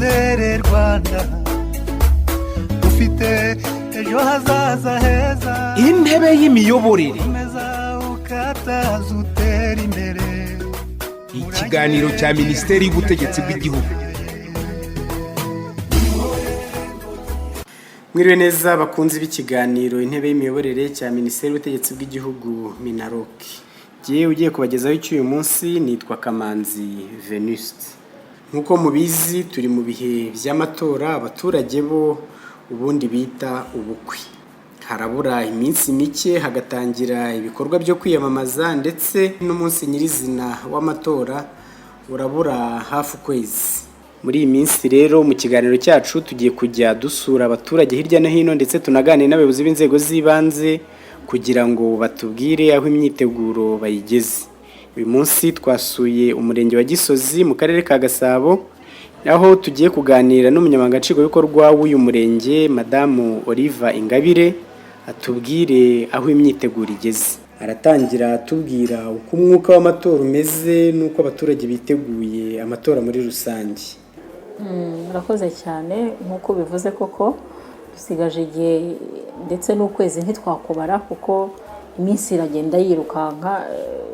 Izere Rwanda, ufite ejo hazaza heza. Intebe y'imiyoborere. Komeza ukataza utera imbere. Ikiganiro cya Minisiteri y'Ubutegetsi bw'Igihugu. Mwiriwe neza bakunzi b'ikiganiro Intebe y'Imiyoborere cya Minisiteri y'Ubutegetsi bw'Igihugu, MINALOC. Jyewe ugiye kubagezaho icy'uyu munsi nitwa Kamanzi Venuste. Nk'uko mubizi, turi mu bihe by'amatora, abaturage bo ubundi bita ubukwe. Harabura iminsi mike hagatangira ibikorwa byo kwiyamamaza, ndetse n'umunsi nyirizina w'amatora urabura hafi ukwezi. Muri iyi minsi rero, mu kiganiro cyacu tugiye kujya dusura abaturage hirya no hino, ndetse tunaganire n'abayobozi b'inzego z'ibanze kugira ngo batubwire aho imyiteguro bayigeze. Uyu munsi twasuye Umurenge wa Gisozi mu Karere ka Gasabo, aho tugiye kuganira n'umunyamabanga nshingwabikorwa w'uyu murenge, Madamu Oliva Ingabire, atubwire aho imyiteguro igeze. Aratangira atubwira uko umwuka w'amatora umeze n'uko abaturage biteguye amatora muri rusange. Murakoze cyane. Nk'uko bivuze koko, dusigaje igihe, ndetse n'ukwezi ntitwakubara kuko iminsi iragenda yirukanka.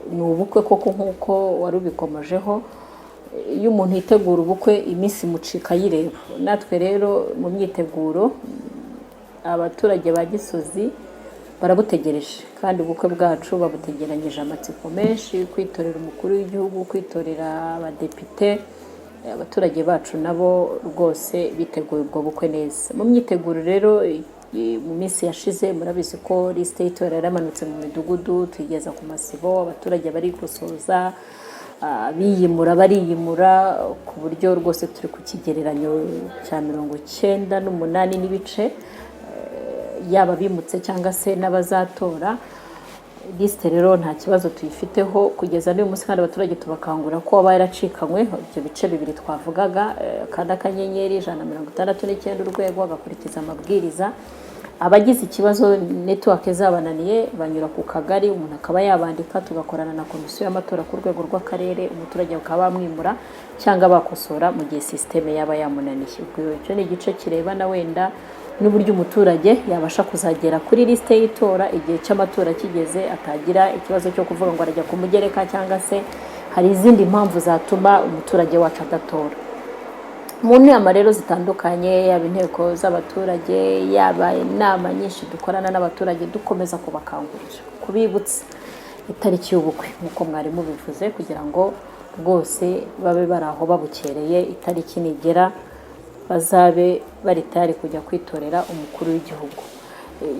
Ni ubukwe koko nk'uko wari ubikomojeho. Iyo umuntu yitegura ubukwe, iminsi imucika ayireba. Natwe rero mu myiteguro, abaturage ba Gisozi barabutegereje, kandi ubukwe bwacu babutegeranyije amatsiko menshi: kwitorera umukuru w'igihugu, kwitorera abadepite. Abaturage bacu nabo rwose biteguye ubwo bukwe neza. Mu myiteguro rero, mu minsi yashize murabizi ko lisite y'itora yaramanutse mu midugudu, tuyigeza ku masibo, abaturage bari gusoza, biyimura, bariyimura, ku buryo rwose turi ku kigereranyo cya 98 n'ibice, yaba abimutse cyangwa se n'abazatora. Lisite rero nta kibazo tuyifiteho kugeza n'uyu munsi, kandi abaturage tubakangurira ko waba yaracikanywe ibyo bice bibiri twavugaga, kanda *169# agakurikiza amabwiriza. Abagize ikibazo, network zabananiye, banyura ku kagari, umuntu akaba yabandika, tugakorana na komisiyo y'amatora ku rwego rw'akarere, umuturage bakaba bamwimura cyangwa bakosora mu gihe système yaba yamunaniye. Ubwo icyo ni igice kirebana wenda n'uburyo umuturage yabasha kuzagera kuri lisite y'itora igihe cy'amatora kigeze, atagira ikibazo cyo kuvuga ngo arajya ku mugereka cyangwa se hari izindi mpamvu zatuma umuturage wacu adatora. Mu nama rero zitandukanye, yaba inteko z'abaturage, yaba inama nyinshi dukorana n'abaturage, dukomeza kubakangurira, kubibutsa itariki y'ubukwe nk'uko mwari mubivuze, kugira ngo rwose babe bari aho babukereye, itariki nigera bazabe bari tayari kujya kwitorera umukuru w'igihugu.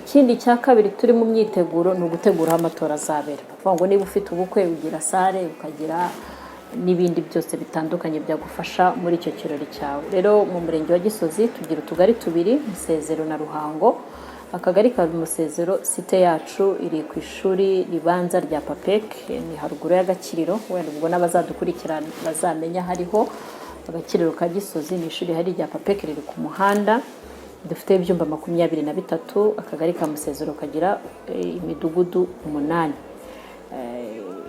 Ikindi cya kabiri turi mu myiteguro ni ugutegura aho amatora azabera. Ni ukuvuga ngo niba ufite ubukwe, ugira salle, ukagira n'ibindi byose bitandukanye byagufasha muri icyo kirori cyawe. Rero mu Murenge wa Gisozi tugira utugari tubiri, Musezero na Ruhango. Akagari ka Musezero, site yacu iri ku ishuri ribanza rya PAPEC, ni haruguru y'agakiriro. Wenda ubwo n'abazadukurikira bazamenya hariho agakiriro ka Gisozi, ni ishuri hari rya PAPEC riri ku muhanda. Dufite ibyumba 23. Akagari ka Musezero kagira imidugudu umunani.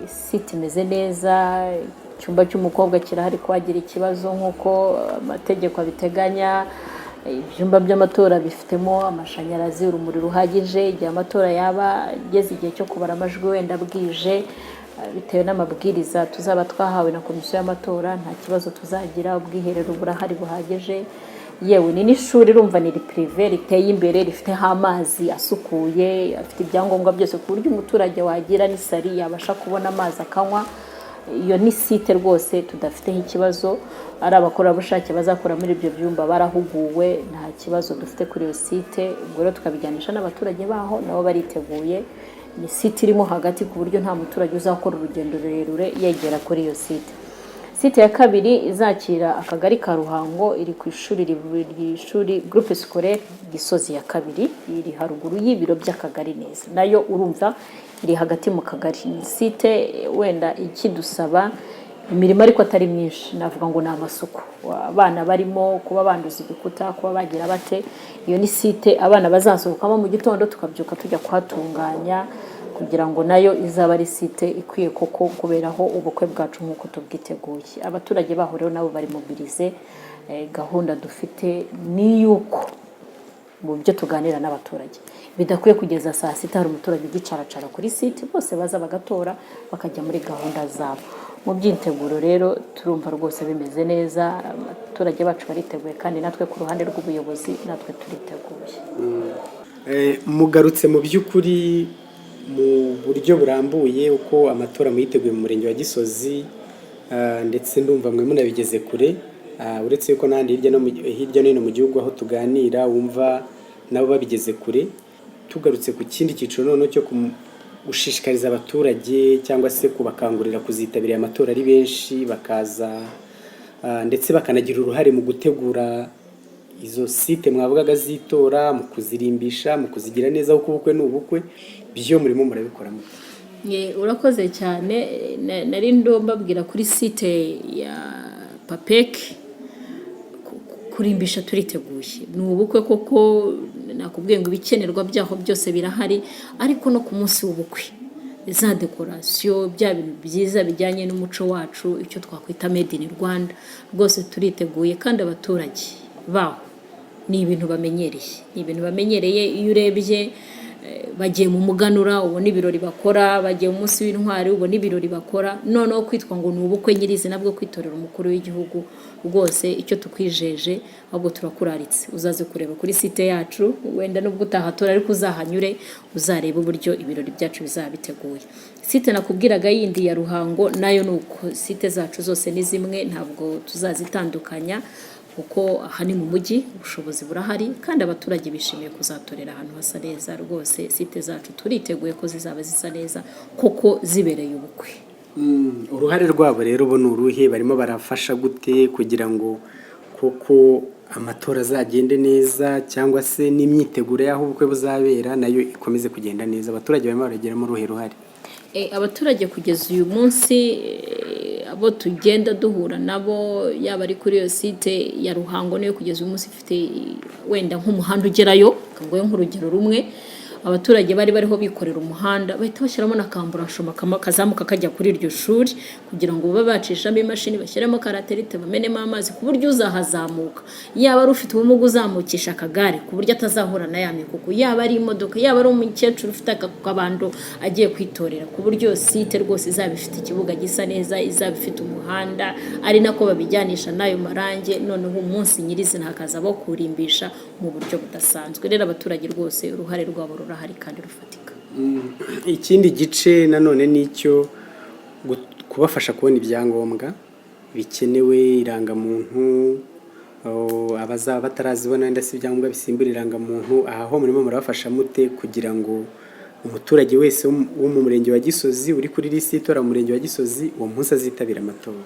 Site imeze neza, icyumba cy'umukobwa kirahari ko wagira ikibazo nk'uko amategeko abiteganya. Ibyumba by'amatora bifitemo amashanyarazi, urumuri ruhagije. Igihe amatora yaba ageze, igihe cyo kubara amajwi wenda bwije, bitewe n'amabwiriza tuzaba twahawe na komisiyo y'amatora, nta kibazo tuzagira. Ubwiherero burahari buhagije. Yewe, ni n'ishuri urumva ni privé riteye imbere, rifiteho amazi asukuye, afite ibyangombwa byose, ku buryo umuturage wagira n'isari yabasha kubona amazi akanywa. Iyo ni site rwose tudafiteho ikibazo. Ari abakorerabushake bazakora muri ibyo byumba barahuguwe, nta kibazo dufite kuri iyo site. Ubwo rero tukabijyanisha n'abaturage baho, nabo bariteguye. Ni site irimo hagati, ku buryo nta muturage uzakora urugendo rurerure yegera kuri iyo site. Site ya kabiri izakira akagari ka Ruhango iri ku ishuri Groupe Scolaire Gisozi ya kabiri, iri haruguru y'ibiro by'akagari neza, nayo urumva iri hagati mu kagari. Ni site wenda ikidusaba imirimo ariko atari myinshi, navuga ngo ni amasuku, abana barimo kuba banduza ibikuta, kuba bagira bate. Iyo ni site abana bazasohokamo mu gitondo, tukabyuka tujya kuhatunganya kugira ngo bazabashe kugira isuku. Kugira ngo nayo izabe ari site ikwiye koko kuberaho ubukwe bwacu nk'uko tubwiteguye. Abaturage baho rero nabo bari mobilisé. Gahunda dufite ni iy'uko mu byo tuganira n'abaturage, bidakwiye kugeza saa sita hari umuturage ugicaracara kuri site. Bose baza bagatora, bakajya muri gahunda zabo. Mu byiteguro rero turumva rwose bimeze neza, abaturage bacu bariteguye, kandi natwe ku ruhande rw'ubuyobozi natwe turiteguye. Mugarutse mu by'ukuri mu buryo burambuye uko amatora muyiteguye mu murenge wa Gisozi, ndetse ndumva mwe munabigeze kure. Uretse yuko n'ahandi hirya no hino mu gihugu aho tuganira wumva nabo babigeze kure. Tugarutse ku kindi cyiciro noneho cyo gushishikariza abaturage cyangwa se kubakangurira kuzitabira aya matora ari benshi, bakaza, ndetse bakanagira uruhare mu gutegura izo site mwavugaga z'itora, mu kuzirimbisha, mu kuzigira neza, kuko ubukwe ni ubukwe, byo murimo murabikora mute? Urakoze cyane. Nari mbabwira kuri site ya PAPEC, kurimbisha turiteguye, ni ubukwe koko. Nakubwiye ngo ibikenerwa byaho byose birahari, ariko no ku munsi w'ubukwe za décoration, bya bintu byiza bijyanye n'umuco wacu, icyo twakwita made in Rwanda, rwose turiteguye. Kandi abaturage baho ni ibintu bamenyereye, ni ibintu bamenyereye. Iyo urebye, bagiye mu muganura, ubona ibirori bakora, bagiye mu munsi w'intwari, ubona ibirori bakora. Noneho kwitwa ngo ni ubukwe nyirizina bwo kwitorera umukuru w'igihugu, rwose icyo tukwijeje, ahubwo turakuraritse, uzaze kureba kuri site yacu. Wenda nubwo utahatora, ariko uzahanyure, uzarebe uburyo ibirori byacu bizaba biteguye. Site nakubwiraga yindi ya Ruhango nayo ni uko. Site zacu zose ni zimwe, ntabwo tuzazitandukanya, kuko aha ni mu mujyi, ubushobozi burahari, kandi abaturage bishimiye kuzatorera ahantu hasa neza. Rwose site zacu turiteguye ko zizaba zisa neza koko, zibereye ubukwe. Uruhare rwabo rero bo ni uruhe? Barimo barafasha gute kugira ngo koko amatora azagende neza, cyangwa se n'imyiteguro y'aho ubukwe buzabera nayo ikomeze kugenda neza? Abaturage barimo baragiramo uruhe ruhare? Abaturage kugeza uyu munsi, abo tugenda duhura nabo, yaba ari kuri iyo site ya Ruhango, niyo kugeza uyu munsi ifite wenda nk'umuhanda ugerayo, nguhe nk'urugero rumwe, abaturage bari bariho bikorera umuhanda, bahita bashyiramo na kamburashoma kazamuka kajya kuri iryo shuri, kugira ngo babe bacishamo imashini, bashyiremo ka latérite, bamenemo amazi, ku buryo uzahazamuka, yaba ari ufite ubumuga uzamukisha akagare, ku buryo atazahura na ya mikuku, yaba ari imodoka, yaba ari umukecuru ufite akabando agiye kwitorera, ku buryo site rwose izaba ifite ikibuga gisa neza, izaba ifite umuhanda, ari nako babijyanisha n'ayo marangi. Noneho umunsi nyirizina hakaza bo kurimbisha mu buryo budasanzwe. Rero abaturage rwose uruhare rwabo rurahari kandi rufatika. Ikindi gice nanone ni icyo kubafasha kubona ibyangombwa bikenewe, irangamuntu, abazaba batarazibona, wenda se ibyangombwa bisimbura irangamuntu. Aha ho murimo murabafasha mute kugira ngo umuturage wese wo mu murenge wa Gisozi uri kuri lisiti y'itora mu murenge wa Gisozi uwo munsi azitabira amatora?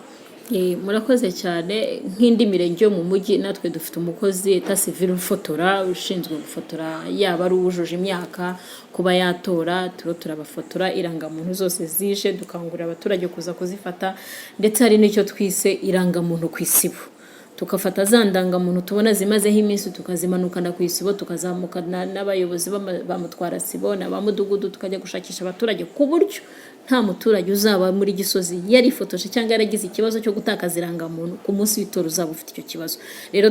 Murakoze cyane. Nk'indi mirenge yo mu mujyi, natwe dufite umukozi état civil ufotora, ushinzwe gufotora, yaba ari uwujuje imyaka kuba yatora, turiho turabafotora. Irangamuntu zose zije, dukangurira abaturage kuza kuzifata, ndetse hari n'icyo twise irangamuntu ku isibo, tukafata za ndangamuntu tubona zimazeho iminsi, tukazimanukana ku isibo, tukazamukana n'abayobozi ba mutwara sibo na ba mudugudu, tukajya gushakisha abaturage, ku buryo nta muturage uzaba muri Gisozi yarifotoje cyangwa yaragize ikibazo cyo gutakaza irangamuntu ku munsi w'itora uzaba ufite icyo kibazo. Rero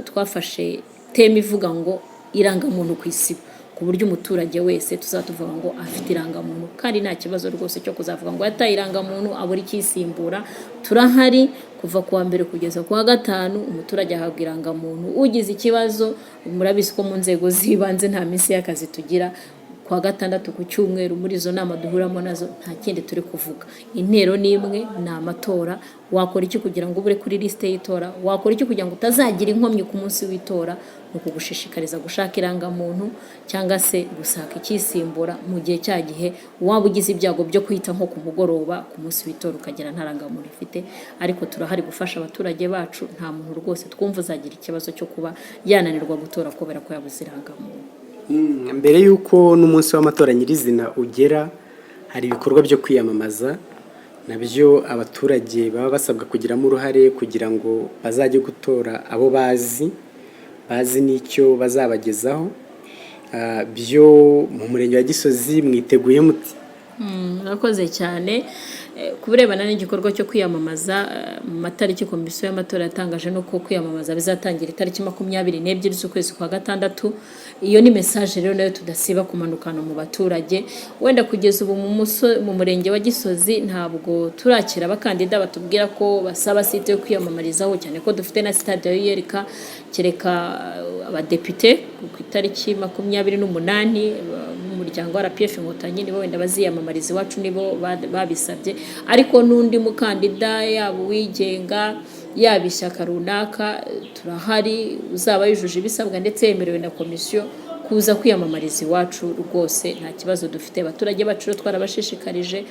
twafashe thème ivuga ngo irangamuntu ku isibo, ku buryo umuturage wese tuzaba tuvuga ngo afite irangamuntu, kandi nta kibazo rwose cyo kuzavuga ngo yataye irangamuntu, abura icyisimbura. Turahari kuva ku wa mbere kugeza ku wa gatanu, umuturage ahabwa irangamuntu. Ugize ikibazo, murabizi ko mu nzego z'ibanze nta minsi y'akazi tugira, ku wa gatandatu, ku cyumweru, muri izo nama duhuramo nazo nta kindi turi kuvuga, intero ni imwe, ni amatora. Wakora iki kugira ngo ube kuri lisite y'itora? Wakora iki kugira ngo utazagira inkomyi ku munsi w'itora? Ni ukugushishikariza gushaka irangamuntu cyangwa se gushaka icyisimbura, mu gihe cya gihe waba ugize ibyago byo kwita nko ku mugoroba ku munsi w'itora ukagera nta rangamuntu ifite. Ariko turahari gufasha abaturage bacu, nta muntu rwose twumva uzagira ikibazo cyo kuba yananirwa gutora kubera ko yabuze irangamuntu. Mbere y'uko n'umunsi w'amatora nyirizina ugera, hari ibikorwa byo kwiyamamaza nabyo abaturage baba basabwa kugiramo uruhare, kugira ngo bazajye gutora abo bazi, bazi n'icyo bazabagezaho. Byo mu murenge wa Gisozi mwiteguye muti? Murakoze cyane. Ku birebana n'igikorwa cyo kwiyamamaza, mu matariki komisiyo y'amatora yatangaje nuko kwiyamamaza bizatangira itariki 22 z'ukwezi kwa gatandatu. Iyo ni message rero nayo tudasiba kumanukana mu baturage. Wenda kugeza ubu mu murenge wa Gisozi ntabwo turakira abakandida batubwira ko basaba site yo kwiyamamarizaho, cyane ko dufite na stade ya ULK, kereka abadepite ku itariki 28 b'umuryango wa RPF Inkotanyi nibo wenda baziyamamariza iwacu, nibo babisabye. Ariko n'undi mukandida, yaba uwigenga, yaba ishyaka runaka, turahari. Uzaba yujuje ibisabwa ndetse yemerewe na komisiyo kuza kwiyamamariza iwacu, rwose nta kibazo dufite. Abaturage bacu rero twarabashishikarije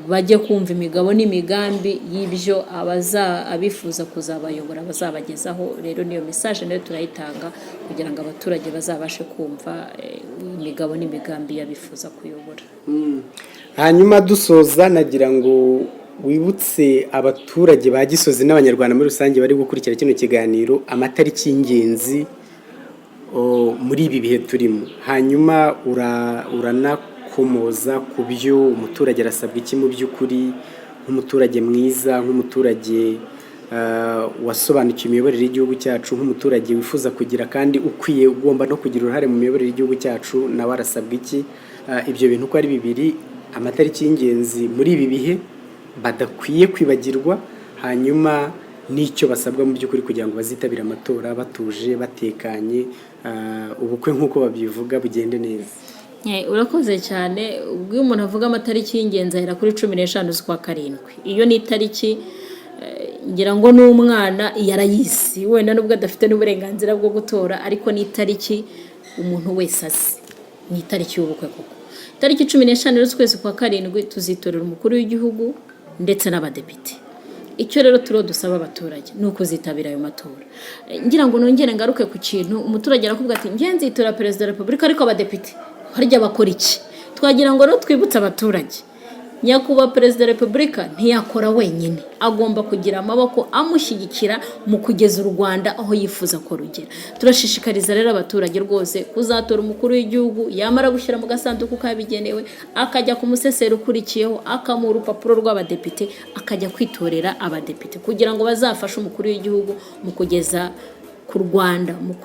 bajye kumva imigabo n'imigambi y'ibyo abaza abifuza kuzabayobora bazabagezaho. Rero niyo message nayo turayitanga kugira ngo abaturage bazabashe kumva imigabo n'imigambi y'abifuza kuyobora. Hanyuma dusoza, nagira ngo wibutse abaturage ba Gisozi n'Abanyarwanda muri rusange bari gukurikira kino kiganiro amatariki y'ingenzi muri ibi bihe turimo. Hanyuma uranakomoza ku byo umuturage arasabwa iki mu by'ukuri, nk'umuturage mwiza, nk'umuturage wasobanukiwe imiyoborere y'igihugu cyacu, nk'umuturage wifuza kugira kandi ukwiye, ugomba no kugira uruhare mu miyoborere y'igihugu cyacu, nawe arasabwa iki? Ibyo bintu uko ari bibiri, amatariki y'ingenzi muri ibi bihe badakwiye kwibagirwa, hanyuma n'icyo basabwa mu by'ukuri kugira ngo bazitabire amatora batuje, batekanye, ubukwe nk'uko babivuga bugende neza. Urakoze cyane. Ubwo iyo umuntu avuga amatariki y'ingenzi ahera kuri 15 z'ukwa karindwi. Iyo ni itariki ngira ngo n'umwana yarayizi, wenda nubwo adafite n'uburenganzira bwo gutora, ariko ni itariki umuntu wese azi, ni itariki y'ubukwe koko. Itariki 15 z'ukwezi kwa karindwi tuzitorera umukuru w'igihugu ndetse n'abadepite. Icyo rero turiho dusaba abaturage ni ukuzitabira ayo matora. Ngira ngo nongere ngaruke ku kintu umuturage arakubwira ati: "Nge nzitora perezida wa repubulika, ariko abadepite harya bakora iki?" Twagira ngo rero twibutse abaturage, nyakubahwa perezida wa repubulika ntiyakora wenyine, agomba kugira amaboko amushyigikira mu kugeza u Rwanda aho yifuza ko rugera. Turashishikariza rero abaturage rwose kuzatora umukuru w'igihugu, yamara gushyira mu gasanduku kabigenewe akajya ku museseri ukurikiyeho, akamuha urupapuro rw'abadepite, akajya kwitorera abadepite kugira ngo bazafashe umukuru w'igihugu mu kugeza ku Rwanda, mu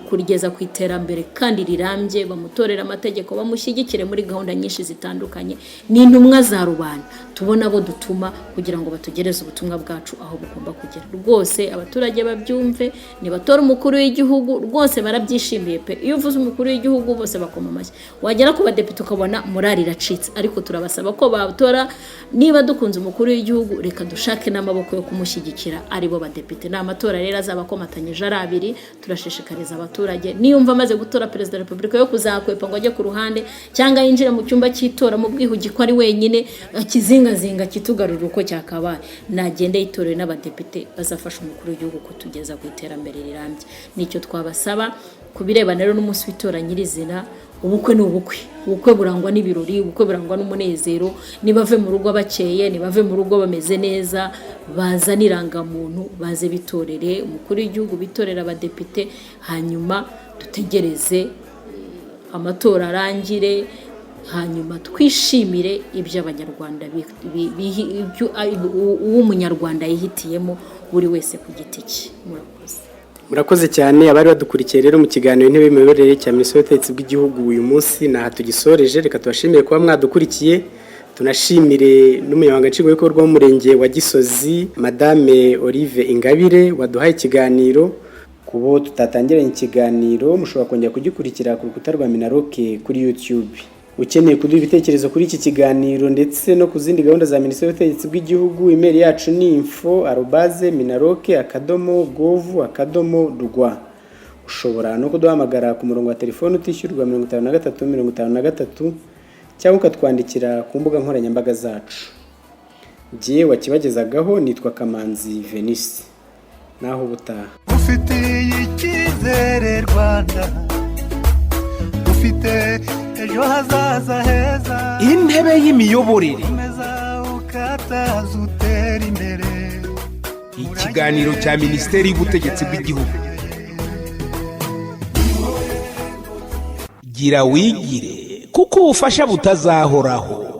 kurigeza ku iterambere kandi rirambye. Bamutorera amategeko, bamushyigikire muri gahunda nyinshi zitandukanye. Ni intumwa za rubanda, tubona abo dutuma kugira ngo batugereze ubutumwa bwacu aho bugomba kugera. Rwose abaturage babyumve, nibatora umukuru w'igihugu rwose barabyishimiye pe. Iyo uvuze umukuru w'igihugu bose bakoma amashyi, wagera ku badepite ukabona morali iracitse. Ariko turabasaba ko batora. Niba dukunze umukuru w'igihugu, reka dushake n'amaboko yo kumushyigikira, aribo badepite. Ni amatora rero azaba akomatanyije ari abiri. Turashishikariza abaturage, niyumva amaze gutora perezida wa repubulika, yo kuzakwepa ngo ajye ku ruhande cyangwa yinjire mu cyumba cy'itora mu bwihugiko ari wenyine, akizingazinga kitugarura uko cyakabaye. Nagende yitorere n'abadepite bazafasha umukuru w'igihugu kutugeza ku iterambere rirambye. Nicyo twabasaba. Ku birebana rero n'umunsi w'itora nyirizina, ubukwe ni ubukwe, ubukwe burangwa n'ibirori, ubukwe burangwa n'umunezero. Nibave mu rugo bakeye, nibave mu rugo bameze neza, bazane irangamuntu, baze bitorere umukuru w'igihugu, bitorere abadepite, hanyuma dutegereze amatora arangire, hanyuma twishimire ibyo Abanyarwanda ibyo uwo umunyarwanda yihitiyemo buri wese ku giti cye. Murakoze. Murakoze cyane abari badukurikiye rero mu kiganiro Intebe y'Imiyoborere cya Minisiteri y'Ubutegetsi bw'Igihugu. Uyu munsi ni aha tugisoreje. Reka tubashimire kuba mwadukurikiye, tunashimire n'umunyamabanga nshingwabikorwa w'umurenge wa Gisozi, Madame Olive Ingabire, waduhaye ikiganiro. Ku bo tutatangiranye ikiganiro, mushobora kongera kugikurikira ku rukuta rwa MINALOC kuri YouTube. Ukeneye kuduha ibitekerezo kuri iki kiganiro ndetse no ku zindi gahunda za Minisiteri y'Ubutegetsi bw'Igihugu, email yacu ni info@minaloc.gov.rw. Ushobora no kuduhamagara ku murongo wa telefone utishyurwa 53 53, cyangwa ukatwandikira ku mbuga nkoranyambaga zacu. Jye wakibagezagaho nitwa Kamanzi Venise. Naho ubutaha. Ufitiye icyizere Rwanda, ufite ejo hazaza heza. Intebe y'imiyoborere. Komeza ukataza utera imbere. Ikiganiro cya Minisiteri y'Ubutegetsi bw'Igihugu. Gira wigire, kuko ubufasha butazahoraho.